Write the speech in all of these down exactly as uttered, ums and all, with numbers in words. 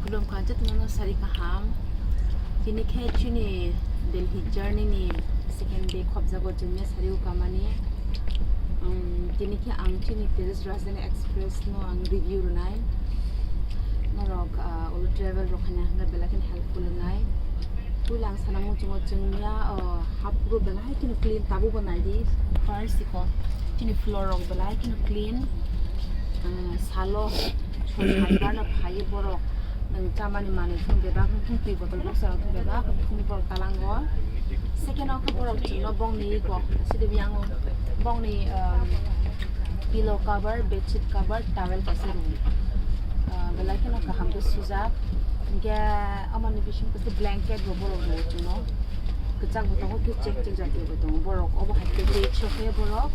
Khulumkha jotono sari kaham. Tini khe chini Delhi journey ni second day khopjago chwngya sari o kamani. Um, tini khe ang chini Tejas Rajdhani Express no ang review rwnai. Norok, ah, ulo travel rok haina hwnba belai kheno helpful wngnai. Puila ang sana muchungo chwngya, ah, hapro belai kheno clean, tabukbo naidi. First iko chini floor rok belai kheno clean. Ah, salo soi saibar no phaiwi borok nwng chamani manwi thung bebak, thung twi botol boksarok thung bebak thung borok talango. Second o khe borok chwngno bongni iko sidi biyango bongni, um, pillow cover, bedsheet cover, towel kaisa rw. Ah, belai kheno kaham khe sujak. Hinkhe amoni bisingo khe blanket bo borok rw chwngno. Kwchak bo tongo, khe chek chek jatiyo bo tongo. Borok obo hai package o khe borok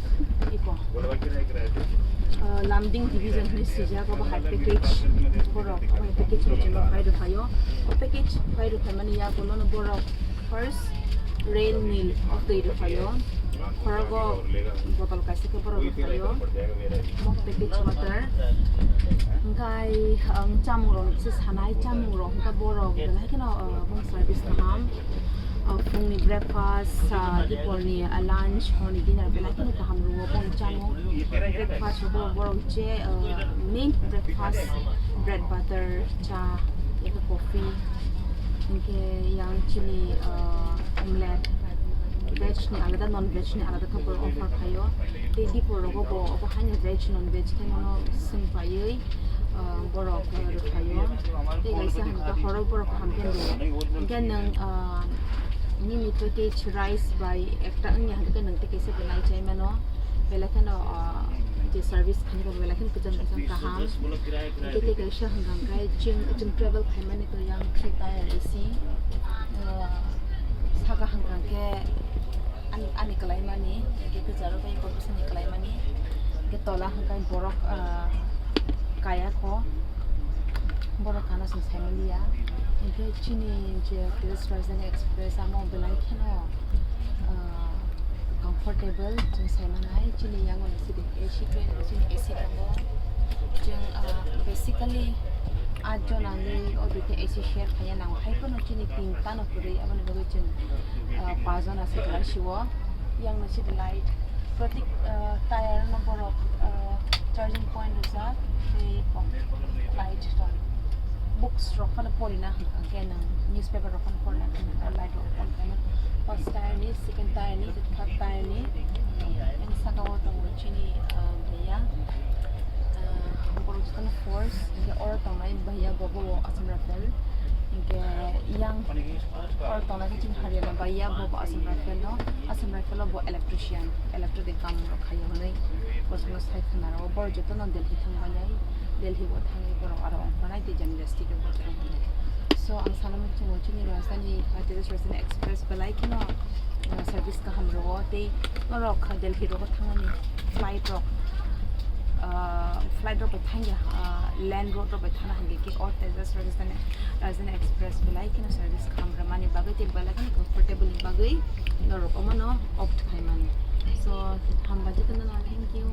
iko, ah, Lumding division hinwi swijak, obo hai package borok obo hai package rw chwngno pai rw phaio. O package pai rw phaimani yagulono borok first Real Nil twi rw phaio. Khorogo botol kaisa khe borok rw phaio. Mok package water. Hinkhe ang chamung rok se sanai, chamung rok hinkhe borok belai kheno, ah, bong service kaham. Ah, phungni breakfast, ah, diporni, ah, lunch, horni dinner belai kheno kaham rwo bong chamung. Breakfast rok borok je, ah, main breakfast bread butter, cha, eko coffee. Hinkhe yang chini, ah, omelette, veg ni alada, non veg ni alada khe borok offer khaio. Tei dipor rogo bo obo haino veg non veg khe mano swng paiwi, ah, borok, ah, rwkhaio. Tei kaisa hwnkha horo borok kaham khe rwo. Hinkhe nwng, ah, nini package rice bai ekta wngya hwnkhe nwng tei kaisa belai chai mano. Belai kheno, ah, je service khainai rok belai kheno kwchang kwchang kaham. Tei tei kaisa hwnkha hwnkhe chwng, chwng travel khaimani to yang three tier A C. Ah, saka hwnkha hwnkhe ani, ani kwlaimani, hwnkhe kwcharo tei borok bwsani kwlaimani. Hwnkhe tola hwnkhe borok, ah, kaya kho. Borok kano chwng saimaliya. Hwnkhe chini je Tejas Rajdhani Express amo belai kheno, ah, comfortable chwng saimanai. Chini yango ni sidi A C train, chini A C tongo. Chwng, ah, basically, atjon ani o duita A C share khaiya nango. Hai phano chini tinta no kwrwi, aboni bagwi chwng, ah, pajon ase kwlai sio. Yang no sidi light. Protect, ah, tire no borok, ah, charging point rijak. Tei light rok. Books rok phano porina hwnkhe nwng newspaper rok phano porina hwnkhe light rok on khaima. First tire ni, second tire ni, third tire ni. Yang saka o tongo chini, ah, bhaiya. Ah, borok jotono force, hwnkhe oro tongnai bhaiya bo, bo Assam Rifle. Hwnkhe yang oro tongnai khe chini Haryana bhaiya bo, bo Assam Rifle no. Assam Rifle o bo electrician, electric ni kaam rok khaio hwnwi. Bo jotono sai khna rwo. Borok jotono Delhi thang bai nai. Delhi bo thangwi borok aro ongkha nai tei jani district o bo thang bai nai. So, ang sana muchungo chini Rajdhani, Tejas Rajdhani Express belai kheno, ah, service kaham rwo tei norok Delhi rogo thangmani flight rok, ah, flight rok bai thangya, ah, land road rok bai thangna hwnkhe khe o Tejas Rajdhani, Rajdhani Express belai kheno service kaham rwmani bagwi tei belai kheno comfortable ni bagwi norok omono opt khaimani. So, hambai jotono, thank you.